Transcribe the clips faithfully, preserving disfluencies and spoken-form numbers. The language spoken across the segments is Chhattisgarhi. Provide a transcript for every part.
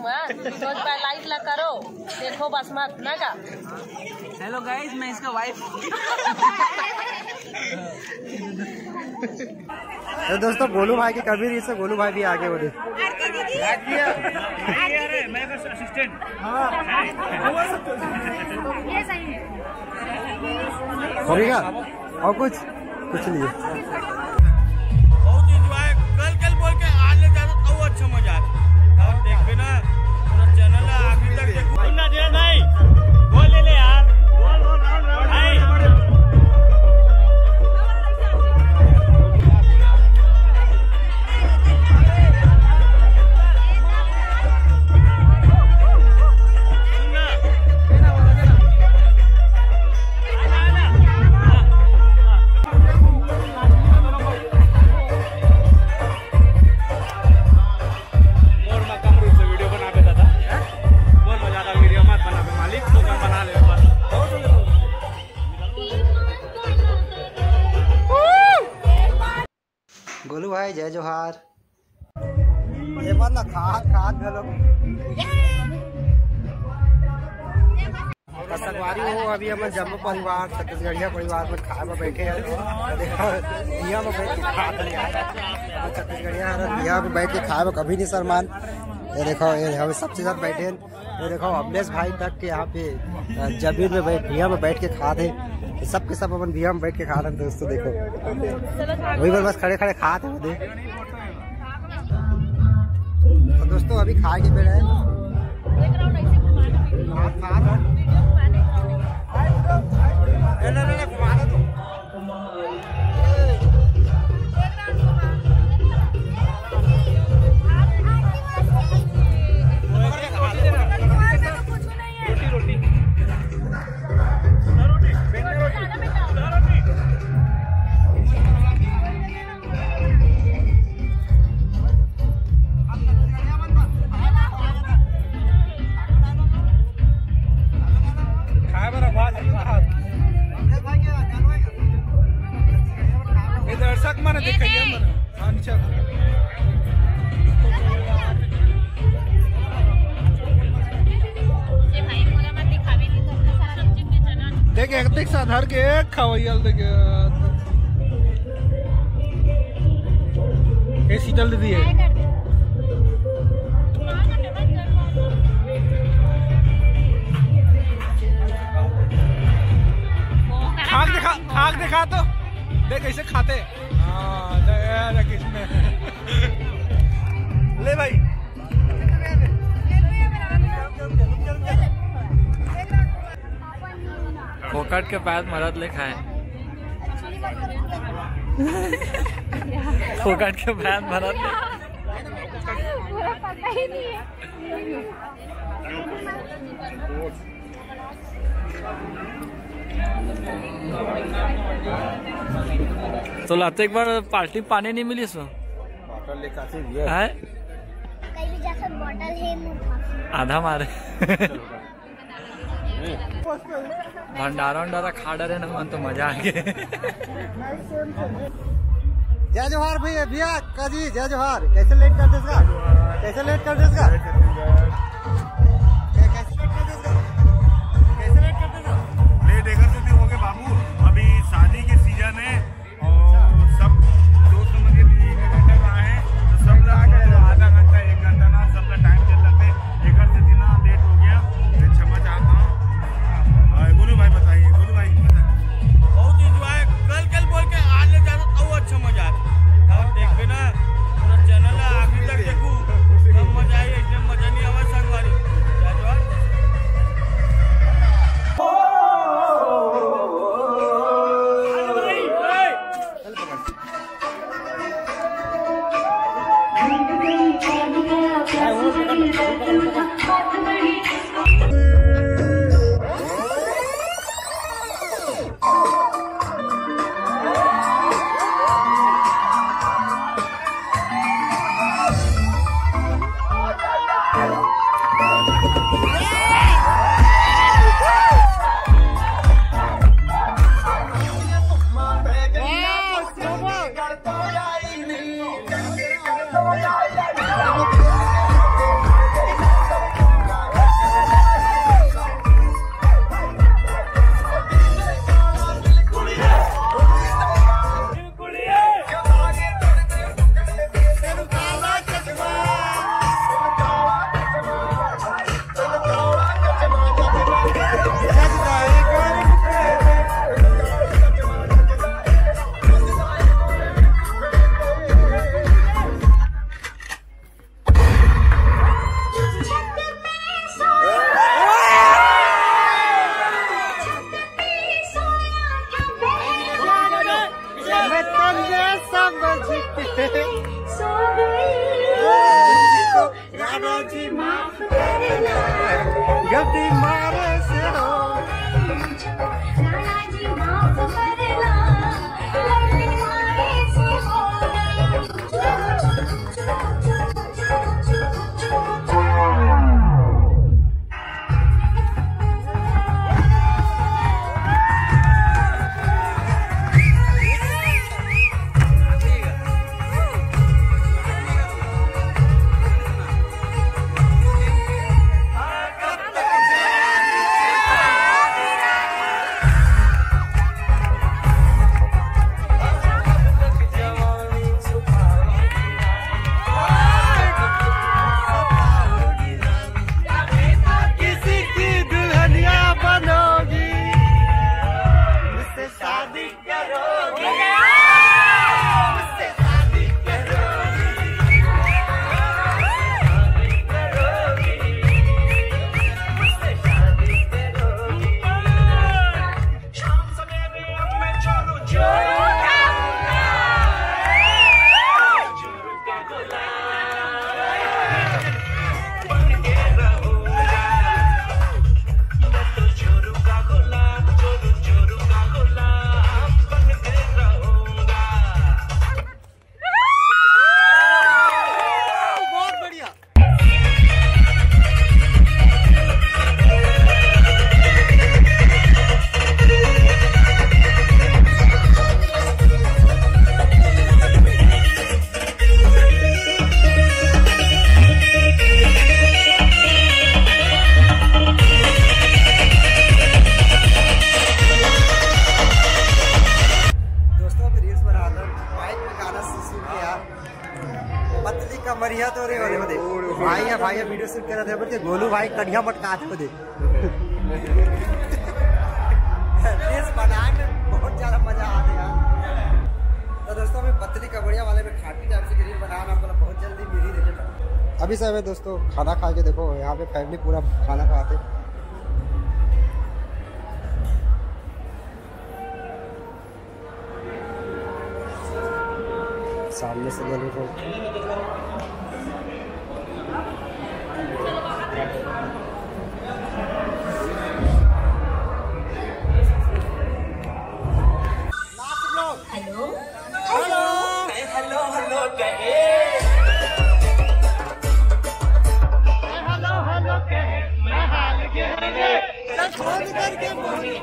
हाँ, तो लाइक ला करो, देखो बस मत ना का। हेलो गाइस, मैं इसका वाइफ। तो दोस्तों, गोलू भाई की कमी नहीं, इससे गोलू भाई भी आगे बढ़े। अरे, मैं बस असिस्टेंट। हाँ। ये सही है। हो गया? और कुछ? कुछ नहीं है। बहुत एंजॉय, कल कल बोल के आज ले जाता तो अच्छा मजा आता। और देखबे ना, पूरा चैनल है, आखिरी तक देखो। सुनना धीरज भाई, गोल ले ले यार। गोल, गोल, राउंड, राउंड, राउंड। गोलू भाई, जय जोहार। ये बात ना खात खात घलो। तो संगवारी हो, अभी हमन जम्मो परिवार, छत्तीसगढ़िया परिवार में खाए में बैठे हैं। देखो, भुइयां में बैठ के खात हैं यार। हमन छत्तीसगढ़िया हरन, भुइयां में बैठ के खाए में कभी नहीं शर्मान। ये देखो, ये हम सबके साथ बैठे हैं। ये देखो, अमलेश भाई तक के यहाँ पे, अ, जमीन में बैठ, भुइयां में बैठ के खात हैं। सबके सब अपन भुइयां में बैठ के खात हैं दोस्तों, देखो। वही पर बस खड़े खड़े खात हैं, देख। तो दोस्तों, अभी खाए के बेरा है। खाए बर अखवा जाही ना। ये दर्शक मन देखइया मन। हाँ, नीचे। देख, एक देख सा धर के एक खवैया ल देख। ये शीतल दीदी है। खा के दिखा, खा के दिखा तो। देख कैसे खाते। हाँ, ले, ले, ले, किसने? ले भाई। फोकट के पैर मरत ले खाए। फोकट के पैर मरत ले। पूरा पता ही नहीं है। तो लाते एक बार पार्टी पानी नहीं मिली इसमें। बॉटल लेकर आते भैया। हैं? कहीं भी जाकर बॉटल है, मुंह आधा मारे। भंडारा उंडारा खा डरे ना, मन तो मजा आ गया। जय जोहार भैया, भैया का जी, जय जोहार। कैसे लेट कर देस गा? कैसे लेट कर देस गा? कैसे लेट कर देस गा? कैसे लेट कर देस गा? लेट एकर से भी हो गए बाबू, अभी शादी के सीजन है और सब दोस्त मन के भी इनविटेशन आए, तो सब ला आधा घंटा, एक घंटा ना, सब ला टाइम चल लगते, एकर से ना लेट हो गया, मैं क्षमा चाहता हूँ। और गोलू भाई बताइए, गोलू भाई बताइए। बहुत एंजॉय, कल कल बोल के आज ले जाता तो अच्छा मजा आता। और देखबे ना, पूरा चैनल है, आखिरी तक देखू, तब मजा आई, इसमें मजा नहीं आवा संगवारी। मैं तन्ने समझ के सो गई। राणा जी माफ करना। गलती मारे से हो। राणा जी माफ करना। गलती मारे से हो। किसी की दुल्हनिया बनोगी, मुझसे शादी करोगी, मुझसे शादी करोगी, शादी करोगी, मुझसे शादी करोगी। शाम सवेरे अब मैं जोरू जोरू गाऊंगा। बहुत बढ़िया। दोस्तों, अभी रील्स बना रहा था, माइक में गाना सुन सुन के यार, पतली कमरिया तो रे वाले होते। भाई है, भाई है, वीडियो शूट कर रहे थे, बोलते गोलू भाई कढ़िया मटका थे होते। रील्स बनाए में बहुत ज्यादा मजा आ रहा है। तो दोस्तों, अभी पतली कमरिया वाले में खाटी टाइप से रील बनाना, मतलब, बहुत जल्दी मिली रिजल्ट। अभी सब है दोस्तों, खाना खा के देखो, यहाँ पे फैमिली पूरा खाना खाते। सामने से गले को। हेलो। हेलो। हेलो, हेलो कहे। हेलो, हेलो कहे। मैं हाल के रे। फोन करके बोली।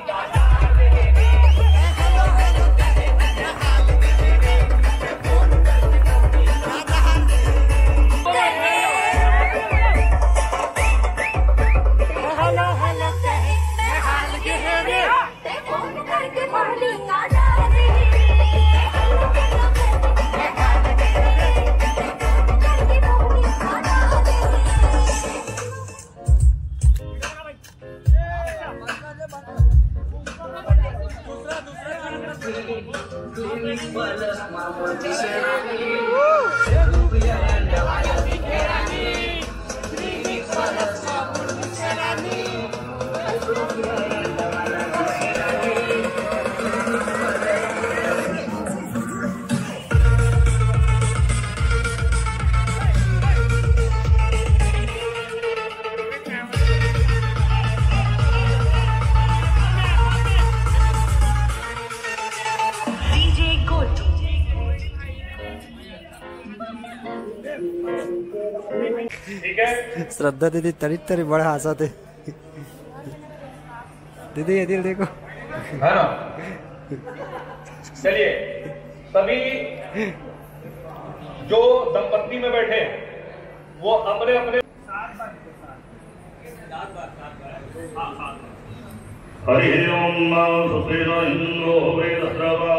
श्रद्धा दीदी तरी तरी बड़ा हंसा थे। दीदी, ये दिल देखो। है ना? चलिए, सभी जो दंपत्ति में बैठे हैं, वो अपने अपने हरि ओम। स्वस्ति न इंद्रो वृद्धश्रवा,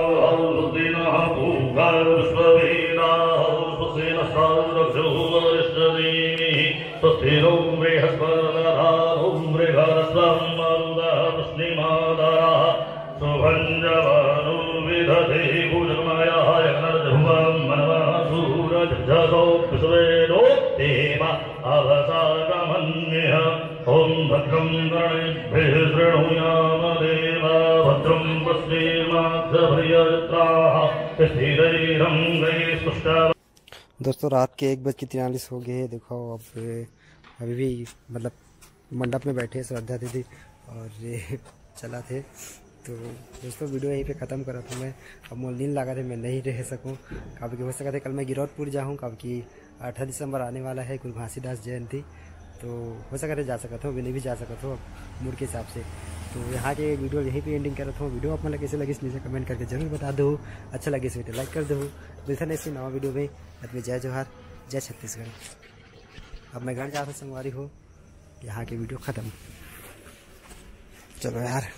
स्वस्ति नः पूषा विश्ववेदाः, स्वस्ति नस्तार्क्ष्यो अरिष्टनेमिः, स्वस्ति नो बृहस्पतिर्दधातु मृगस्त्वं मरुतः पुष्णिमादरः। शुभं च वरुणो विदधे भूजगमायाः यज्ञर्जुवं मनवः सूरजसो विश्वेदो देवा अवसागमन्यः। ॐ भद्रं कर्णेभिः शृणुयाम देवा भद्रं पश्येमाक्षभिर्यजत्राः। स्थिरैरङ्गैस्तुष्टा दोस्तों, रात के एक बज के तिरालीस हो गए। देखो, अब अभी भी मतलब मंडप में बैठे श्रद्धा दीदी और ये चला थे। तो दोस्तों, वीडियो यहीं पे ख़त्म करत हूँ मैं। अब मोला नींद लागत हे, मैं नहीं रह सकूँ। काबर कि हो सकत हे कल मैं गिरौदपुर जाहूँ, काबर कि अठारह दिसंबर आने वाला है गुरु घासीदास जयंती। तो हो सकत हे जा सकत हो, अभी नहीं भी जा सकत हो अब मूड के हिसाब से। तो यहाँ के वीडियो यहीं पे एंडिंग करत हूँ। वीडियो आप मन ला कैसे लगिस, नीचे कमेंट करके जरूर बता दो। अच्छा लगिस तो लाइक कर दो। मिलथन ऐसी नवा वीडियो में। अंत में जय जोहार, जय छत्तीसगढ़। अब मैं घर जात हूँ संगवारी हो, यहाँ के वीडियो ख़त्म। चलो यार।